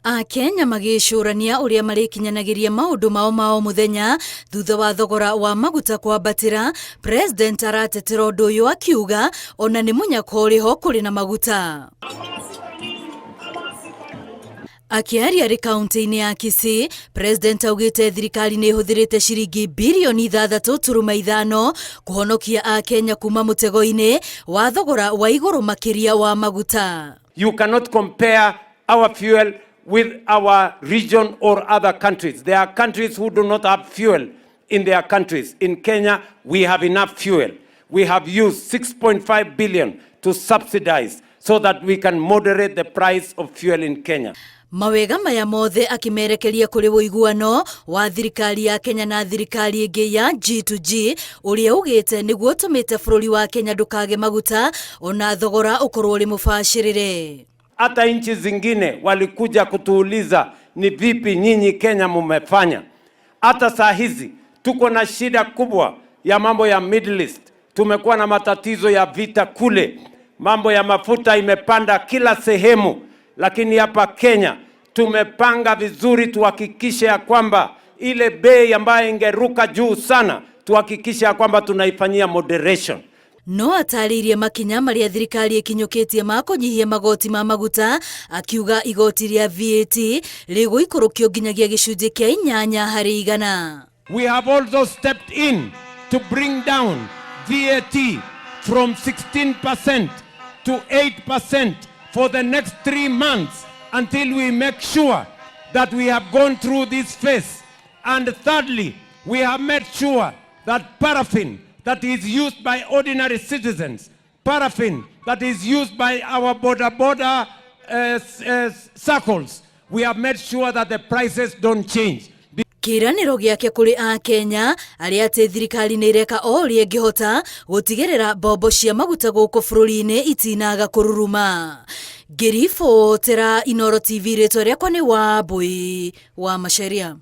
Akenya magĩcũrania ũrĩa marĩkinyanagĩria maũndũ mao ma o mũthenya thutha wa thogora wa maguta kwambatĩra, President aratetera ũndũ ũyũ akiuga ona nĩ mũnyaka ũrĩho kũrĩ na maguta. Akĩaria arĩ kaunti-inĩ ya Kisii, President augĩte thirikari nĩ ĩhũthĩrĩte ciringi birioni 6.5 kũhonokia Akenya kuma mũtego-inĩ wa thogora wa igũrũ makĩria wa maguta. You cannot compare our fuel with our region or other countries. There are countries who do not have fuel in their countries. In Kenya, we have enough fuel. We have used 6.5 billion to subsidize so that we can moderate the price of fuel in Kenya. Mawega maya mothe akĩmerekeria kũrĩ ũiguano wa thirikari ya Kenya na thirikari ĩngĩ ya G2G ũrĩa ugĩte nĩguo ũtũmĩte bũrũri wa Kenya ndũkage maguta ona thogora ũkorwo ũrĩ mũbacĩrĩre. Hata nchi zingine walikuja kutuuliza ni vipi nyinyi Kenya mumefanya. Hata saa hizi tuko na shida kubwa ya mambo ya Middle East. Tumekuwa na matatizo ya vita kule, mambo ya mafuta imepanda kila sehemu, lakini hapa Kenya tumepanga vizuri tuhakikishe ya kwamba ile bei ambayo ingeruka juu sana, tuhakikishe ya kwamba tunaifanyia moderation. No atarĩirie makinya marĩa thirikari ĩkinyũkĩtie ma kũnyihia magoti ma maguta, akiuga igoti rĩa VAT rĩgũikũrũkio nginyagia 8%. We have also stepped in to bring down VAT from 16% to 8% for the next 3 months until we make sure that we have gone through this phase. And thirdly, we have made sure that paraffin that is used by ordinary citizens, paraffin that is used by our boda boda circles, we have made sure that the prices don't change. Kĩĩranĩro gĩake kũrĩ Akenya arĩa atĩ thirikari nĩ ĩreka o ũrĩa ĩngĩhota gũtigĩrĩra mbombo cia maguta gũkũ bũrũri-inĩ itinaga kũruruma. Ngĩribotera Inooro TV, rĩtwa rĩakwa nĩ Wambui wa Macharia.